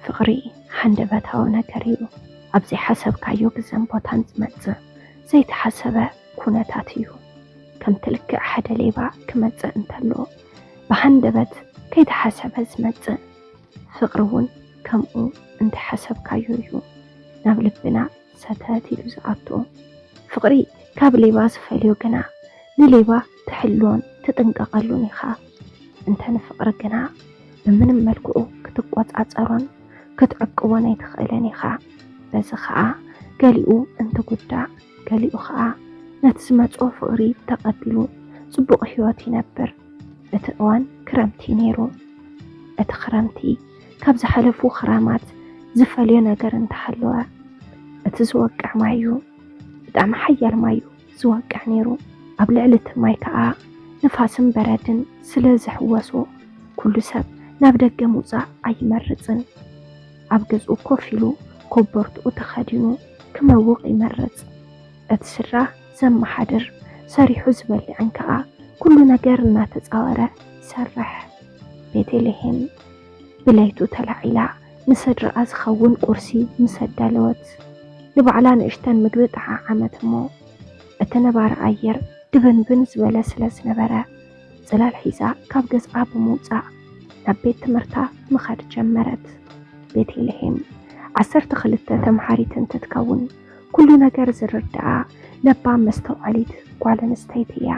ፍቕሪ ሓንደበታዊ ነገር እዩ። ኣብ ዘይሓሰብካዮ ግዘን ቦታን ዝመጽእ ዘይተሓሰበ ኩነታት እዩ። ከምቲ ልክዕ ሓደ ሌባ ክመጽእ እንተሎ ብሃንደበት ከይተሓሰበ ዝመጽእ፣ ፍቕሪ እውን ከምኡ እንተሓሰብካዮ እዩ ናብ ልብና ሰተት ኢሉ ዝኣቱ። ፍቕሪ ካብ ሌባ ዝፈልዮ ግና ንሌባ ትሕልዎን ትጥንቀቐሉን ኢኻ። እንተ ንፍቕሪ ግና ብምንም መልክዑ ክትቆጻጸሮን ክትዕቅቦን ኣይትኽእልን ኢኻ። በዚ ኸኣ ገሊኡ እንትጉዳእ፣ ገሊኡ ኸኣ ነቲ ዝመጾ ፍቕሪ ተቐቢሉ ጽቡቕ ህይወት ይነብር። እቲ እዋን ክረምቲ ነይሩ። እቲ ክረምቲ ካብ ዝሓለፉ ክራማት ዝፈልዮ ነገር እንተሃለወ፣ እቲ ዝወቅዕ ማይ እዩ። ብጣዕሚ ሓያል ማይ እዩ ዝወቅዕ ነይሩ። ኣብ ልዕሊ እቲ ማይ ከኣ ንፋስን በረድን ስለ ዝሕወሶ፣ ኩሉ ሰብ ናብ ደገ ምውጻእ ኣይመርጽን። ኣብ ገዝኡ ኮፍ ኢሉ ኮቦርትኡ ተኸዲኑ ክመውቕ ይመርጽ። እቲ ስድራ ዘመሓድር፣ ሰሪሑ ዝበልዕን ከኣ ኩሉ ነገር እናተጻወረ ይሰርሕ። ቤተልሔም ብለይቱ ተላዒላ ንስድራኣ ዝኸውን ቁርሲ ምስ ኣዳለወት፣ ንባዕላ ንእሽተን ምግቢ ጠዓዓመት እሞ፣ እቲ ነባሪ ኣየር ድብንብን ዝበለ ስለ ዝነበረ፣ ጽላል ሒዛ ካብ ገዝኣ ብምውጻእ ናብ ቤት ትምህርታ ምኻድ ጀመረት። ቤተልሔም ዓሰርተ ክልተ ተምሃሪት እንትትከውን፣ ኩሉ ነገር ዝርድኣ ለባም መስተውዓሊት ጓል ኣንስተይቲ እያ።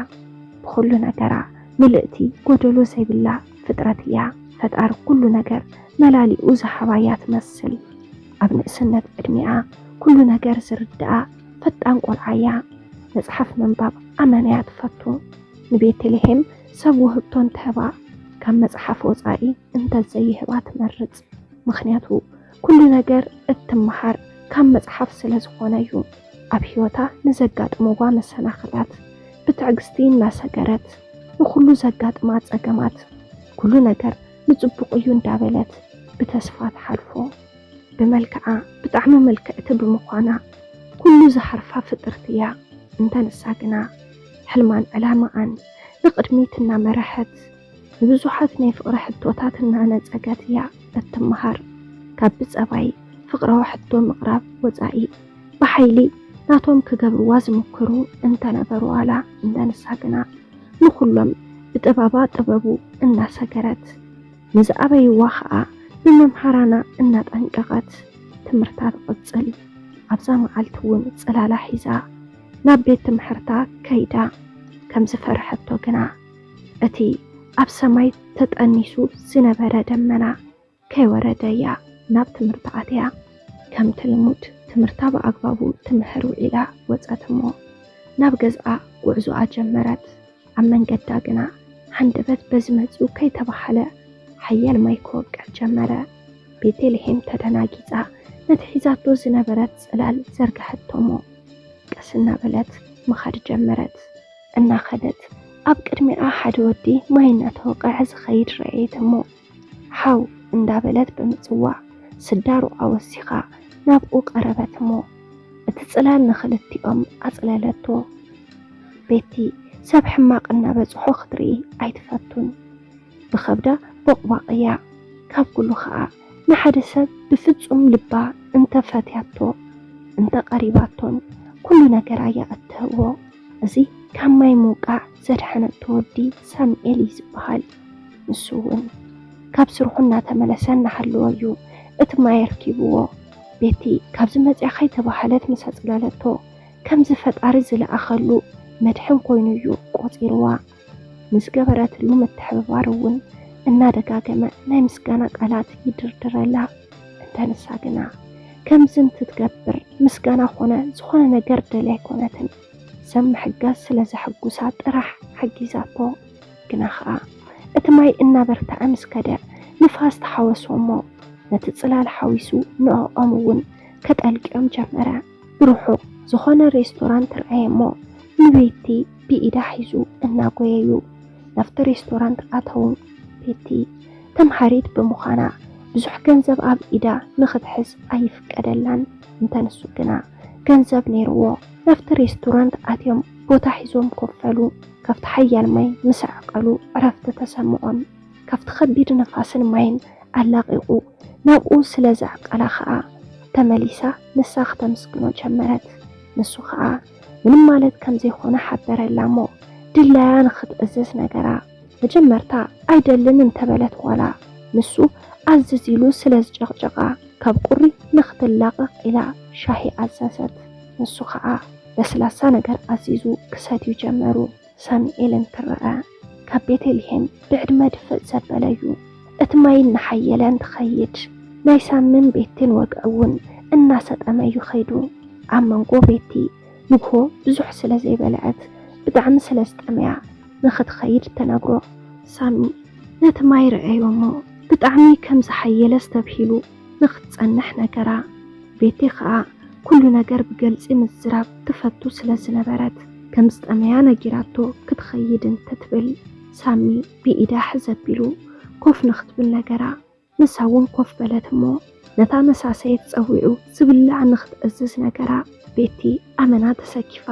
ብኹሉ ነገራ ምልእቲ፣ ጎደሎ ዘይብላ ፍጥረት እያ። ፈጣሪ ኩሉ ነገር መላሊኡ ዝሃባ እያ ትመስል። ኣብ ንእስነት ዕድሚኣ ኩሉ ነገር ዝርድኣ ፈጣን ቆልዓ እያ። መጽሓፍ ምንባብ ኣመና እያ ትፈቱ። ንቤተልሔም ሰብ ውህብቶ እንተህባ፣ ካብ መጽሓፍ ወጻኢ እንተዘይህባ ትመርጽ። ምኽንያቱ ኩሉ ነገር እትመሃር ካብ መጽሓፍ ስለ ዝኾነ እዩ። ኣብ ህይወታ ንዘጋጥምዋ መሰናኽላት ብትዕግስቲ እናሰገረት፣ ንኹሉ ዘጋጥማ ጸገማት፣ ኩሉ ነገር ንጽቡቕ እዩ እንዳበለት ብተስፋ ትሓልፎ። ብመልክዓ ብጣዕሚ ምልክዕቲ ብምዃና ኩሉ ዝሃርፋ ፍጥርቲ እያ። እንተ ንሳ ግና ሕልማን ዕላማኣን ንቕድሚት እናመረሐት፣ ንብዙሓት ናይ ፍቕሪ ሕቶታት እናነጸገት እያ እትመሃር። ካብ ብጸባይ ፍቕራዊ ሕቶ ምቕራብ ወጻኢ፣ ብሓይሊ ናቶም ክገብርዋ ዝምክሩ እንተነበሩ ዋላ እንተ ንሳ ግና ንኹሎም ብጥበባ ጥበቡ እናሰገረት፣ ንዝኣበይዋ ኸኣ ብመምሃራና እናጠንቀቐት ትምህርታ ትቕጽል። ኣብዛ መዓልቲ እውን ጽላላ ሒዛ ናብ ቤት ትምህርታ ከይዳ። ከም ዝፈርሐቶ ግና እቲ ኣብ ሰማይ ተጠኒሱ ዝነበረ ደመና ከይወረደ እያ ናብ ትምህርታ ኣትያ። ከምቲ ልሙድ ትምህርታ ብኣግባቡ ትምህር ውዒላ ወጸት እሞ ናብ ገዝኣ ጉዕዞኣ ጀመረት። ኣብ መንገዳ ግና ሃንደበት በዚ መጺኡ ከይተባህለ ሓያል ማይ ክወቅዕ ጀመረ። ቤተልሔም ተደናጊጻ ነቲ ሒዛቶ ዝነበረት ጽላል ዘርግሐቶ እሞ ቀስ እናበለት ምኻድ ጀመረት። እናኸደት ኣብ ቅድሚኣ ሓደ ወዲ ማይ እናተወቅዐ ዝኸይድ ረኣየት እሞ ሓው እንዳበለት ብምጽዋዕ ስዳሩኣ ወሲኻ ናብኡ ቀረበት እሞ እቲ ጽላል ንኽልቲኦም ኣጽለለቶ። ቤቲ ሰብ ሕማቕ እናበጽሖ ክትርኢ ኣይትፈቱን። ብኸብዳ ቦቕባቕ እያ። ካብ ኩሉ ኸኣ ንሓደ ሰብ ብፍጹም ልባ እንተ ፈትያቶ፣ እንተ ቀሪባቶን ኩሉ ነገራ እያ እትህቦ። እዚ ካብ ማይ ምውቃዕ ዘድሐነቶ ወዲ ሳሙኤል እዩ ዝበሃል። ንሱ እውን ካብ ስርሑ እናተመለሰ እናሃለወ እዩ እቲ ማይ ኣርኪብዎ። ቤቲ ካብዚ መጺኣ ከይተባህለት ምስ ኣጽለለቶ፣ ከምዚ ፈጣሪ ዝለኣኸሉ መድሕን ኮይኑ እዩ ቆጺርዋ። ንዝገበረትሉ ምትሕብባር እውን እናደጋገመ ናይ ምስጋና ቃላት ይድርድረላ። እንተ ንሳ ግና ከምዚ እንትትገብር ምስጋና ኮነ ዝኾነ ነገር ደልያ ኣይኮነትን። ሰብ ምሕጋዝ ስለ ዘሐጉሳ ጥራሕ ሓጊዛቶ። ግና ኸኣ እቲ ማይ እናበርትዐ ምስ ከደ ንፋስ ተሓወሶ እሞ ነቲ ጽላል ሓዊሱ ንዕኦም እውን ከጠልቅዮም ጀመረ። ብርሑቕ ዝኾነ ሬስቶራንት ረኣየ እሞ ንቤቲ ብኢዳ ሒዙ እናጎየዩ ናብቲ ሬስቶራንት ኣተዉ። ቤቲ ተምሃሪት ብምዃና ብዙሕ ገንዘብ ኣብ ኢዳ ንኽትሕዝ ኣይፍቀደላን። እንተ ንሱ ግና ገንዘብ ነይርዎ። ናብቲ ሬስቶራንት ኣትዮም ቦታ ሒዞም ኮፍ በሉ። ካብቲ ሓያል ማይ ምስ ኣዕቀሉ ዕረፍቲ ተሰምዖም። ካብቲ ከቢድ ንፋስን ማይን ኣላቒቑ ናብኡ ስለ ዘዕቀላ ኸኣ ተመሊሳ ንሳ ክተመስግኖ ጀመረት። ንሱ ኸኣ ምንም ማለት ከም ዘይኮነ ሓበረላ እሞ ድላያ ንኽትእዝዝ ነገራ። መጀመርታ ኣይደልን እንተበለት ዋላ፣ ንሱ ኣዝዝ ኢሉ ስለ ዝጨቕጨቓ ካብ ቁሪ ንኽትላቐቕ ኢላ ሻሂ ኣዘዘት። ንሱ ኸኣ ለስላሳ ነገር ኣዚዙ ክሰትዩ ጀመሩ። ሳሙኤል እንትረኣ ካብ ቤተልሔም ብዕድመ ድፍእ ዘበለ እዩ። እቲ ማይ እናሓየለ እንትኸይድ ናይ ሳምን ቤቲን ወግዒ እውን እናሰጠመ እዩ ኸይዱ። ኣብ መንጎ ቤቲ ንግሆ ብዙሕ ስለ ዘይበልዐት ብጣዕሚ ስለ ዝጠመያ ንኽትኸይድ ተነግሮ። ሳሚ ነቲ ማይ ረኣዮ እሞ ብጣዕሚ ከም ዝሓየለ ዝተብሂሉ ንኽትጸንሕ ነገራ። ቤቲ ኸኣ ኩሉ ነገር ብገልጺ ምዝራብ ትፈቱ ስለ ዝነበረት ከም ዝጠመያ ነጊራቶ ክትኸይድ እንትትብል ሳሚ ብኢዳ ሕዝ ኣቢሉ ኮፍ ንኽትብል ነገራ። ንሳ እውን ኮፍ በለት እሞ ነታ መሳሰየት ጸዊዑ ዝብላዕ ንኽትእዝዝ ነገራ። ቤቲ ኣመና ተሰኪፋ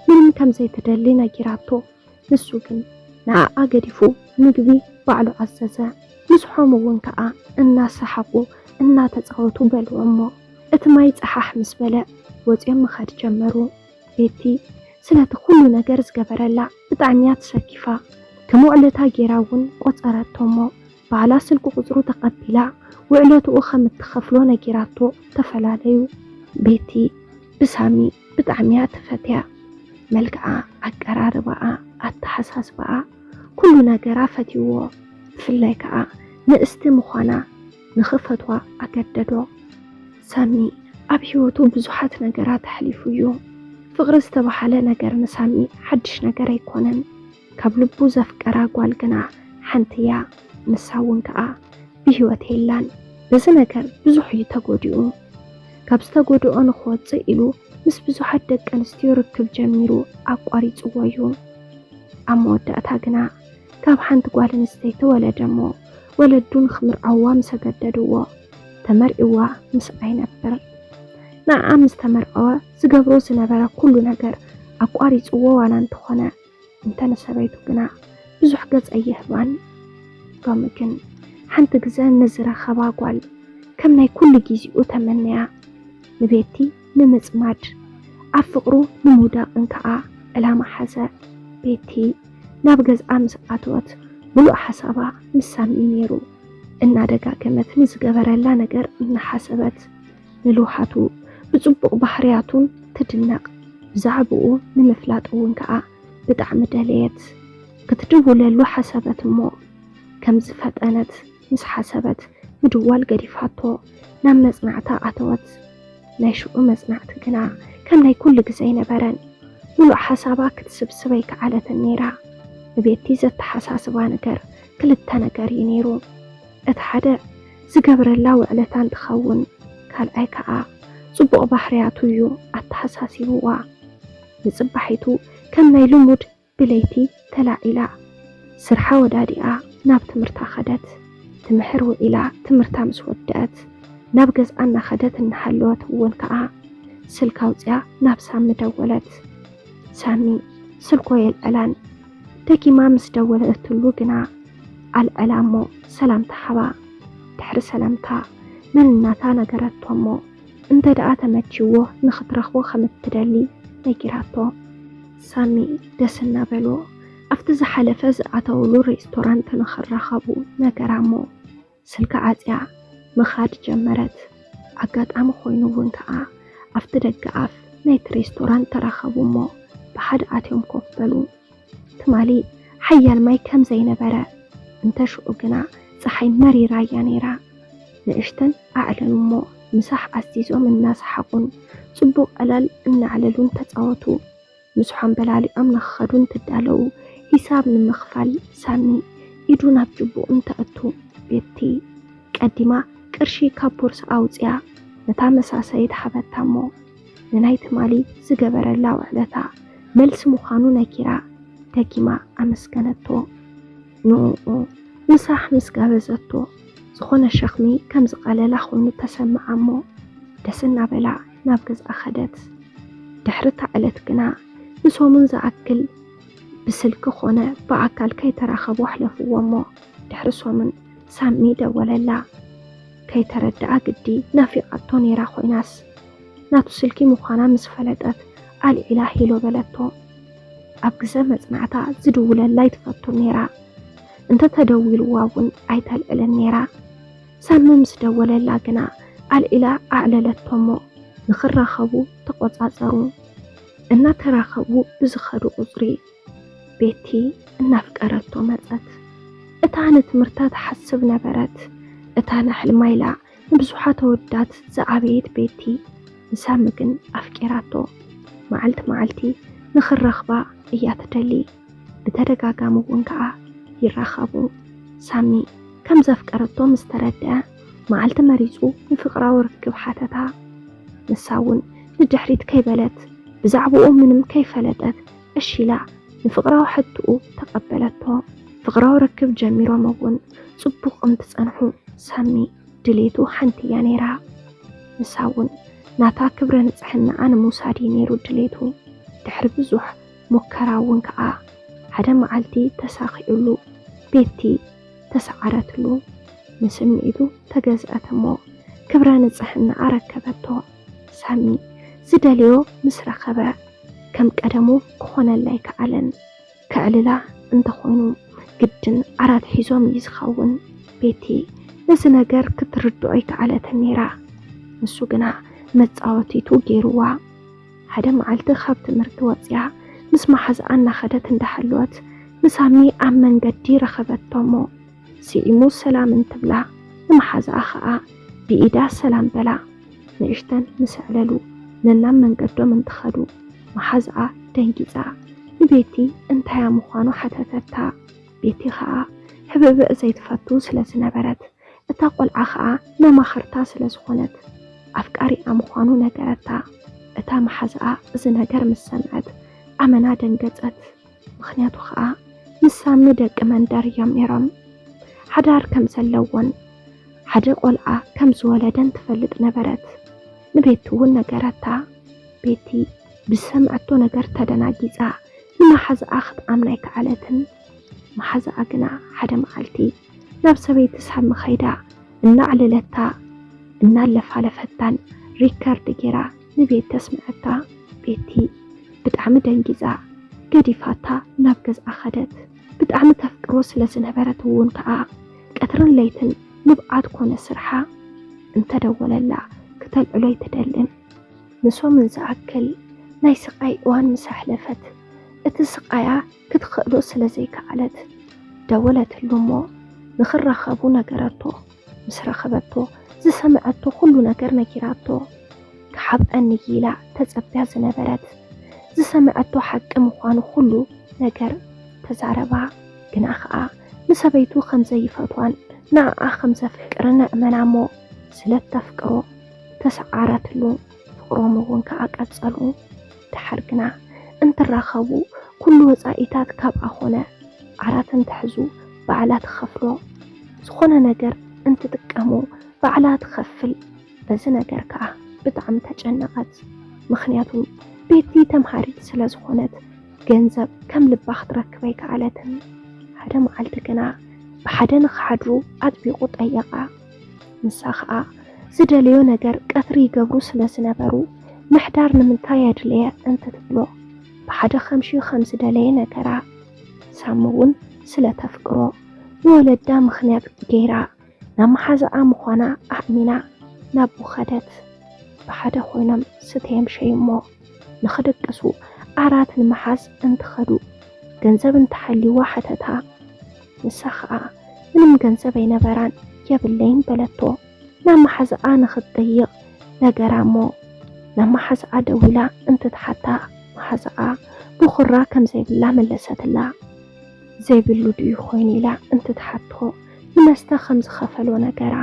ምንም ከም ዘይትደሊ ነጊራቶ። ንሱ ግን ንዓኣ ገዲፉ ምግቢ ባዕሉ ኣዘዘ። ምስሖም እውን ከኣ እናሰሓቑ እናተጻወቱ በልዑ እሞ እቲ ማይ ጸሓሕ ምስ በለ ወጺኦም ምኻድ ጀመሩ። ቤቲ ስለቲ ኩሉ ነገር ዝገበረላ ብጣዕሚ እያ ተሰኪፋ። ከም ውዕለታ ጌራ እውን ቆጸረቶ እሞ ባዕላ ስልኪ ቁጽሩ ተቐቢላ ውዕለትኡ ከም እትኸፍሎ ነጊራቶ ተፈላለዩ። ቤቲ ብሳሚ ብጣዕሚ እያ ትፈትያ። መልክዓ፣ ኣቀራርባኣ፣ ኣተሓሳስባኣ፣ ኩሉ ነገራ ፈትይዎ። ብፍላይ ከኣ ንእስቲ ምዃና ንኽፈትዋ ኣገደዶ። ሳሚ ኣብ ህይወቱ ብዙሓት ነገራት ኣሕሊፉ እዩ። ፍቕሪ ዝተባህለ ነገር ንሳሚ ሓድሽ ነገር ኣይኮነን። ካብ ልቡ ዘፍቀራ ጓል ግና ሓንቲ እያ። ንሳ እውን ከኣ ብህይወት የላን። በዚ ነገር ብዙሕ እዩ ተጎዲኡ። ካብ ዝተጎድኦ ንኽወጽእ ኢሉ ምስ ብዙሓት ደቂ ኣንስትዮ ርክብ ጀሚሩ ኣቋሪጽዎ እዩ። ኣብ መወዳእታ ግና ካብ ሓንቲ ጓል ኣንስተይቲ ወለደ እሞ ወለዱ ንኽምርዓዋ ምስ ኣገደድዎ ተመርዒዋ ምስኣ ይነብር። ንዓኣ ምስ ተመርዐወ ዝገብሮ ዝነበረ ኩሉ ነገር ኣቋሪጽዎ ዋላ እንተኾነ እንተ ንሰበይቱ ግና ብዙሕ ገጽ ኣይህባን። ሎሚ ግን ሓንቲ ግዘ ንዝረኸባ ጓል ከም ናይ ኩሉ ግዜኡ ተመነያ። ንቤቲ ንምጽማድ ኣብ ፍቕሩ ንምውዳቕን ከኣ ዕላማ ሓዘ። ቤቲ ናብ ገዝኣ ምስ ኣተወት ምሉእ ሓሳባ ምስ ሳሚ ነይሩ። እናደጋገመት ንዝገበረላ ነገር እናሓሰበት ንልውሃቱ ብጽቡቕ ባህርያቱን ትድነቕ። ብዛዕባኡ ንምፍላጥ እውን ከኣ ብጣዕሚ ደለየት። ክትድውለሉ ሓሰበት እሞ ከም ዝፈጠነት ምስ ሓሰበት ምድዋል ገዲፋቶ ናብ መጽናዕታ ኣተወት። ናይ ሽዑ መጽናዕቲ ግና ከም ናይ ኩሉ ግዜ ኣይነበረን። ምሉእ ሓሳባ ክትስብስብ ኣይከኣለትን ነይራ። ንቤቲ ዘተሓሳስባ ነገር ክልተ ነገር እዩ ነይሩ። እቲ ሓደ ዝገብረላ ውዕለታ እንትኸውን፣ ካልኣይ ከኣ ጽቡቕ ባህርያቱ እዩ ኣተሓሳሲብዋ። ንጽባሒቱ ከም ናይ ልሙድ ብለይቲ ተላዒላ ስርሓ ወዳዲኣ ናብ ትምህርታ ኸደት። ትምሕር ውዒላ ትምህርታ ምስ ወደአት ናብ ገዝኣ እናኸደት እናሃለወት እውን ከኣ ስልካ ኣውፅያ ናብ ሳሚ ደወለት። ሳሚ ስልኮ የልዕላን። ደጊማ ምስ ደወለትሉ ግና ኣልዕላ እሞ ሰላምታ ሃባ። ድሕሪ ሰላምታ መን እናታ ነገረቶ እሞ እንተ ደኣ ተመችዎ ንኽትረኽቦ ከም እትደሊ ነጊራቶ። ሳሚ ደስ እናበሎ ኣብቲ ዝሓለፈ ዝኣተውሉ ሬስቶራንት ንኽራኸቡ ነገራ እሞ ስልካ ዓጽያ ምኻድ ጀመረት። ኣጋጣሚ ኮይኑ እውን ከኣ ኣብቲ ደገ ኣፍ ናይቲ ሬስቶራንት ተራኸቡ እሞ ብሓደ ኣትዮም ኮፍ በሉ። ትማሊ ሓያል ማይ ከም ዘይነበረ፣ እንተ ሽዑ ግና ጸሓይ መሪራ እያ ነይራ። ንእሽተን ኣዕለሉ እሞ ምሳሕ ኣዚዞም እናሰሓቑን ጽቡቕ ዕላል እናዕለሉን ተጻወቱ። ምስሖም በላሊዖም ንኽኸዱ እንትዳለዉ፣ ሂሳብ ንምኽፋል ሳሚ ኢዱ ናብ ጅቡኡ እንተእቱ፣ ቤቲ ቀዲማ ቅርሺ ካብ ቦርሳ ኣውጽያ ነታ መሳሰይት ሃበታ እሞ፣ ንናይ ትማሊ ዝገበረላ ውዕለታ መልሲ ምዃኑ ነጊራ ደጊማ ኣመስገነቶ። ንእኡ ምሳሕ ምስ ጋበዘቶ፣ ዝኾነ ሸኽሚ ከም ዝቐለላ ኮይኑ ተሰምዓ እሞ፣ ደስ እናበላ ናብ ገዝኣ ኸደት። ድሕሪ እታ ዕለት ግና ንሰሙን ዝኣክል ብስልኪ ኾነ ብኣካል ከይተራኸቡ ኣሕለፍዎ እሞ፣ ድሕሪ ሰሙን ሳሚ ደወለላ። ከይተረድኣ ግዲ ናፊቓቶ ነይራ ኮይናስ፣ ናቱ ስልኪ ምዃና ምስ ፈለጠት ኣልዒላ ሄሎ በለቶ። ኣብ ግዘ መጽናዕታ ዝድውለላ ኣይትፈቱን ነይራ። እንተተደዊልዋ እውን ኣይተልዕልን ነይራ። ሳሚ ምስ ደወለላ ግና ኣልዒላ ኣዕለለቶ እሞ ንኽራኸቡ ተቖጻጸሩ። እናተራኸቡ ብዝኸዱ ቁጽሪ ቤቲ እናፍቀረቶ መጸት። እታ ንትምህርታ ትሓስብ ነበረት። እታ ንሕልማ ኢላ ንብዙሓት ኣወዳት ዝዓበየት ቤቲ ንሳሚ ግን ኣፍቂራቶ። መዓልቲ መዓልቲ ንኽረኽባ እያ ትደሊ። ብተደጋጋሚ እውን ከኣ ይራኸቡ። ሳሚ ከም ዘፍቀረቶ ምስ ተረድአ መዓልቲ መሪጹ ንፍቕራዊ ርክብ ሓተታ። ንሳ እውን ንድሕሪት ከይበለት ብዛዕባኡ ምንም ከይፈለጠት እሺ ኢላ ንፍቕራዊ ሕትኡ ተቐበለቶ። ፍቕራዊ ርክብ ጀሚሮም እውን ጽቡቕ እንትጸንሑ ሳሚ ድሌቱ ሓንቲ እያ ነይራ። ንሳ እውን ናታ ክብረ ንጽሕናኣ ንምውሳድ እዩ ነይሩ ድሌቱ። ድሕሪ ብዙሕ ሙከራ እውን ከኣ ሓደ መዓልቲ ተሳኺዑሉ ቤቲ ተሰዓረትሉ። ንስምዒቱ ተገዝአት እሞ ክብረ ንጽሕናኣ ረከበቶ። ሳሚ ዝደለዮ ምስ ረኸበ ከም ቀደሙ ክኾነላ ኣይከኣለን። ከዕልላ እንተኾይኑ ግድን ዓራት ሒዞም እዩ ዝኸውን። ቤቲ ነዚ ነገር ክትርድኦ ኣይከኣለትን ነይራ። ንሱ ግና መጻወቲቱ ገይርዋ። ሓደ መዓልቲ ካብ ትምህርቲ ወጺኣ ምስ መሓዝኣ እናኸደት እንዳሃለወት ንሳሚ ኣብ መንገዲ ረኸበቶ እሞ ስዒሙ ሰላም እንትብላ ንመሓዝኣ ኸኣ ብኢዳ ሰላም በላ። ንእሽተን ምስ ኣዕለሉ ነናብ መንገዶም እንትኸዱ መሓዝኣ ደንጊጻ ንቤቲ እንታያ ምዃኑ ሓተተታ። ቤቲ ኸኣ ሕብእብእ ዘይትፈቱ ስለ ዝነበረት እታ ቆልዓ ኸኣ መማኽርታ ስለ ዝኾነት ኣፍቃሪኣ ምዃኑ ነገረታ። እታ መሓዝኣ እዚ ነገር ምስ ሰምዐት ኣመና ደንገጸት። ምኽንያቱ ኸኣ ምስ ሳሚ ደቂ መንደር እዮም ነይሮም። ሓዳር ከም ዘለዎን ሓደ ቆልዓ ከም ዝወለደን ትፈልጥ ነበረት። ንቤቲ እውን ነገረታ። ቤቲ ብዝሰምዐቶ ነገር ተደናጊጻ ንመሓዝኣ ክትኣምና ኣይከኣለትን። መሓዝኣ ግና ሓደ መዓልቲ ናብ ሰበይቲ ሳሚ ኸይዳ እናዕለለታ እናለፋለፈታን ሪከርድ ጌራ ንቤቲ ተስምዐታ። ቤቲ ብጣዕሚ ደንጊጻ ገዲፋታ ናብ ገዝኣ ኸደት። ብጣዕሚ ተፍቅሮ ስለ ዝነበረት እውን ከኣ ቀትርን ለይትን ንብዓት ኮነ ስርሓ እንተደወለላ ክተልዕሎ ኣይትደልን። ንሶምን ዝኣክል ናይ ስቓይ እዋን ምስ ኣሕለፈት እቲ ስቓያ ክትኽእሎ ስለ ዘይከኣለት ደወለትሉ እሞ ንኽራኸቡ ነገረቶ። ምስ ረኸበቶ ዝሰምዐቶ ኩሉ ነገር ነጊራቶ። ክሓብጠኒ ኢላ ተጸብያ ዝነበረት ዝሰምዐቶ ሓቂ ምዃኑ ኩሉ ነገር ተዛረባ። ግና ኸኣ ንሰበይቱ ከም ዘይፈትዋን ንዓኣ ከም ዘፍቅርን ኣእመና እሞ ስለ እተፍቅሮ ተሰዓረትሉ። ፍቕሮም እውን ከኣ ቀጸሉ። ደሓር ግና እንትራኸቡ ኩሉ ወጻኢታት ካብኣ ኾነ። ዓራት እንትሕዙ ባዕላ ትኸፍሎ። ዝኾነ ነገር እንትጥቀሙ ባዕላ ትኸፍል። በዚ ነገር ከኣ ብጣዕሚ ተጨነቐት። ምኽንያቱ ቤቲ ተምሃሪት ስለ ዝኾነት ገንዘብ ከም ልባ ክትረክብ ኣይከኣለትን። ሓደ መዓልቲ ግና ብሓደ ንኽሓድሩ ኣጥቢቑ ጠየቓ። ንሳ ኸኣ ዝደለዮ ነገር ቀትሪ ይገብሩ ስለ ዝነበሩ ምሕዳር ንምንታይ ኣድለየ እንትትብሎ ብሓደ ከምሽዩ ከም ዝደለየ ነገራ። ሳሚ እውን ስለ ተፍቅሮ ንወለዳ ምኽንያት ገይራ ናብ መሓዛኣ ምዃና ኣእሚና ናብኡ ኸደት። ብሓደ ኮይኖም ስተዮም ሸይሞ ንኽድቅሱ ዓራት ንምሓዝ እንትኸዱ ገንዘብ እንተሃልይዋ ሓተታ። ንሳ ኸኣ ምንም ገንዘብ ኣይነበራን የብለይን በለቶ። ናብ መሓዛኣ ንኽትጠይቕ ነገራ እሞ ናብ መሓዛኣ ደዊላ እንትትሓታ መሓዛኣ ብኹራ ከም ዘይብላ መለሰትላ። ዘይብሉ ድዩ ኮይኑ ኢላ እንትትሓቶ ንመስተ ከም ዝኸፈሎ ነገራ።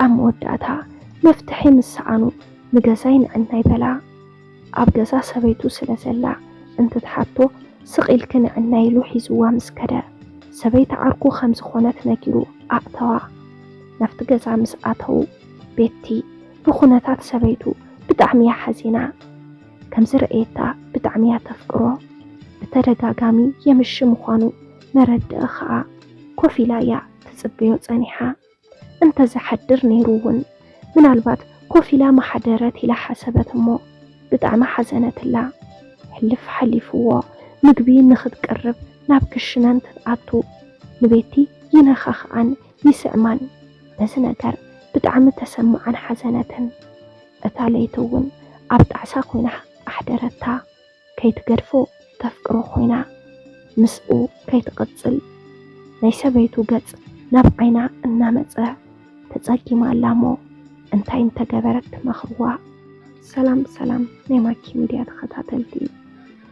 ኣብ መወዳእታ መፍትሒ ምስ ሰኣኑ ንገዛይ ንዕናይ በላ። ኣብ ገዛ ሰበይቱ ስለ ዘላ እንትትሓቶ ስቕ ኢልኪ ንዕናይ ኢሉ ሒዝዋ ምስ ከደ ሰበይቲ ዓርኩ ከም ዝኾነት ነጊሩ ኣእተዋ። ናብቲ ገዛ ምስ ኣተዉ ቤቲ ብኹነታት ሰበይቱ ብጣዕሚ እያ ሓዚና። ከም ዝረኣየታ ብጣዕሚ እያ ተፍቅሮ። ብተደጋጋሚ የምሺ ምዃኑ መረድእ ኸኣ ኮፍ ኢላ እያ ትጽበዮ ጸኒሓ። እንተዝሓድር ነይሩ እውን ምናልባት ኮፍ ኢላ ምሓደረት ኢላ ሓሰበት እሞ ብጣዕሚ ሓዘነትላ። ሕልፍ ሓሊፍዎ ምግቢ ንኽትቅርብ ናብ ክሽነ እንትትኣቱ ንቤቲ ይነኻኽኣን ይስዕማን። በዚ ነገር ብጣዕሚ ተሰምዓን ሓዘነትን። እታ ለይቲ እውን ኣብ ጣዕሳ ኮይና ኣሕደረታ። ከይትገድፎ ተፍቅሮ ኮይና ምስኡ ከይትቕጽል ናይ ሰበይቱ ገጽ ናብ ዓይና እናመጸ ተጸጊማ ኣላ እሞ እንታይ እንተገበረት ትመኽርዋ? ሰላም ሰላም ናይ ማኪ ሚድያ ተኸታተልቲ፣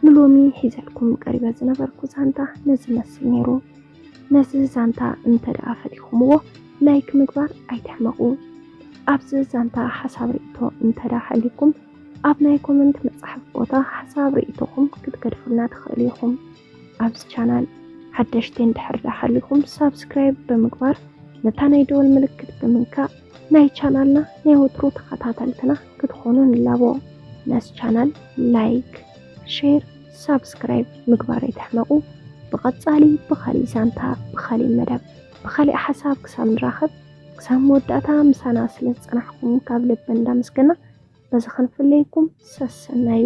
ንሎሚ ሒዘልኩም ቀሪበ ዝነበርኩ ዛንታ ነዚ መስል ነይሩ። ነዚ ዛንታ እንተ ደኣ ፈቲኹምዎ ላይክ ምግባር ኣይትሕመቑ። ኣብዚ ዛንታ ሓሳብ ርእይቶ እንተ ደኣ ሃልይኩም ኣብ ናይ ኮመንት መጻሕፍ ቦታ ሓሳብ ርእይቶኹም ክትገድፉልና ትኽእሉ ኢኹም። ኣብዚ ቻናል ሓደሽቲ እንድሕር ደኣ ሃሊኹም ሳብስክራይብ ብምግባር ነታ ናይ ደወል ምልክት ብምንካእ ናይ ቻናልና ናይ ወትሩ ተኸታተልትና ክትኾኑ ንላቦ። ነዚ ቻናል ላይክ፣ ሼር፣ ሳብስክራይብ ምግባር ኣይትሕመቑ። ብቐጻሊ ብኻሊእ ዛንታ፣ ብኻሊእ መደብ፣ ብኻሊእ ሓሳብ ክሳብ ንራኸብ ክሳብ መወዳእታ ምሳና ስለ ዝጸናሕኩም ካብ ልቢ እንዳመስገና በዚ ክንፍለየኩም ሰሰናዩ።